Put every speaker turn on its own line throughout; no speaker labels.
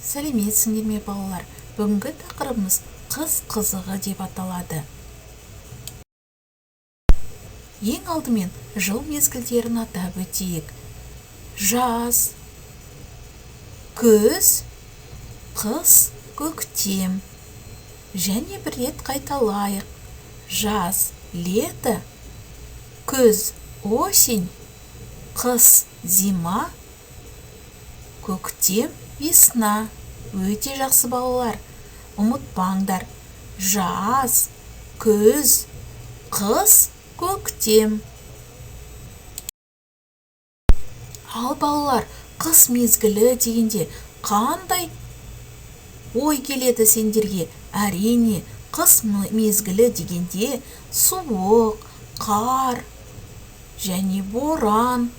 Сәлеметсіңдер ме, балалар? Бүгінгі тақырыбымыз «Қыс қызығы» деп аталады. Ең алдымен жыл мезгілдерін атап өтейік. Жаз, күз, қыс, көктем. Және бір рет қайталайық. Жаз – лето, күз – осень, қыс – зима, көктем – весна. Өте жақсы, балалар. Ұмытпаңдар: жаз, күз, қыс, көктем. Ал, балалар, қыс мезгілі дегенде қандай ой келеді сендерге? Әрине, қыс мезгілі дегенде суық, қар және боран.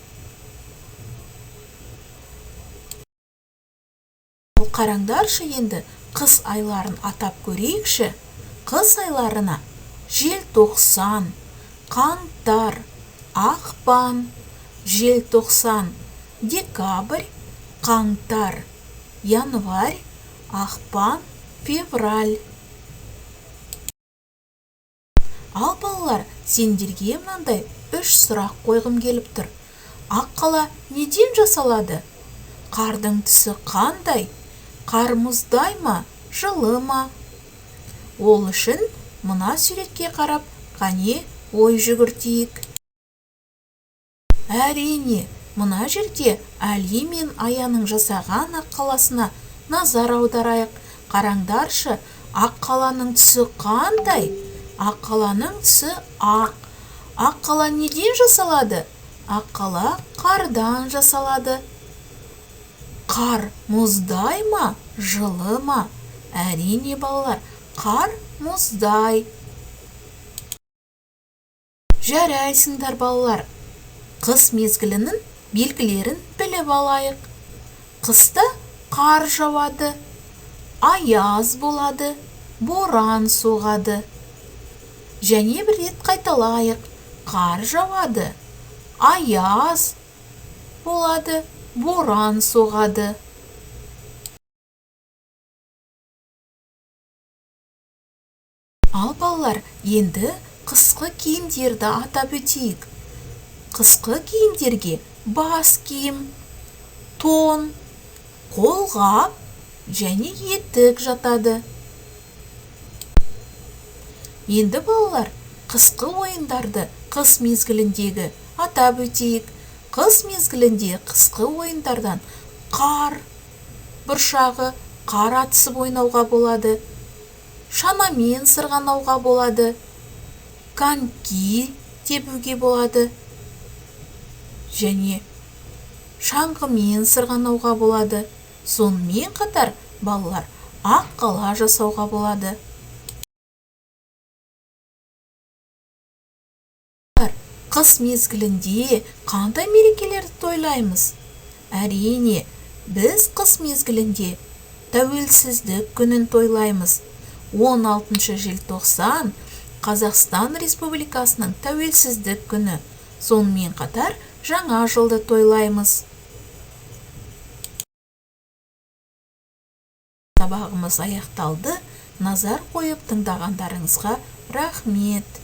Ал қараңдаршы, енді қыс айларын атап көрейікші. Қыс айларына желтоқсан, қаңтар, ақпан. Желтоқсан – декабрь, қаңтар – январь, ақпан – февраль. Ал, балалар, сендерге мынандай үш сұрақ қойғым келіп тұр. Аққала неден жасалады? Қардың түсі қандай? Қар мұздай ма, жылы ма? Ол үшін мына суретке қарап, қане, ой жүгіртейік. Әрине, мына жерде Әли мен Аяның жасаған аққаласына назар аударайық. Қараңдаршы, аққаланың түсі қандай? Аққаланың түсі ақ. Аққала неден жасалады? Аққала қардан жасалады. Қар мұздай ма, жылы ма? Әрине, балалар, қар мұздай. Жарайсыңдар, балалар. Қыс мезгілінің белгілерін біліп алайық. Қыста қар жауады, аяз болады, боран соғады. Және бір рет қайталайық: қар жауады, аяз болады, боран соғады. Ал, балалар, енді қысқы киімдерді атап өтейік. Қысқы киімдерге бас киім, тон, қолғап және етік жатады. Енді, балалар, қысқы ойындарды қыс мезгіліндегі атап өтейік. Қыс мезгілінде қысқы ойындардан қар бұршағы, қар атысып ойнауға болады, шанамен сырғанауға болады, коньки тебуге болады және шаңғымен сырғанауға болады. Сонымен қатар, балалар, аққала жасауға болады. Қыс мезгілінде қандай мерекелерді тойлаймыз? Әрине, біз қыс мезгілінде Тәуелсіздік күнін тойлаймыз. 16 желтоқсан – Қазақстан Республикасының Тәуелсіздік күні. Сонымен қатар Жаңа жылды тойлаймыз. Сабағымыз аяқталды. Назар қойып тыңдағандарыңызға рахмет.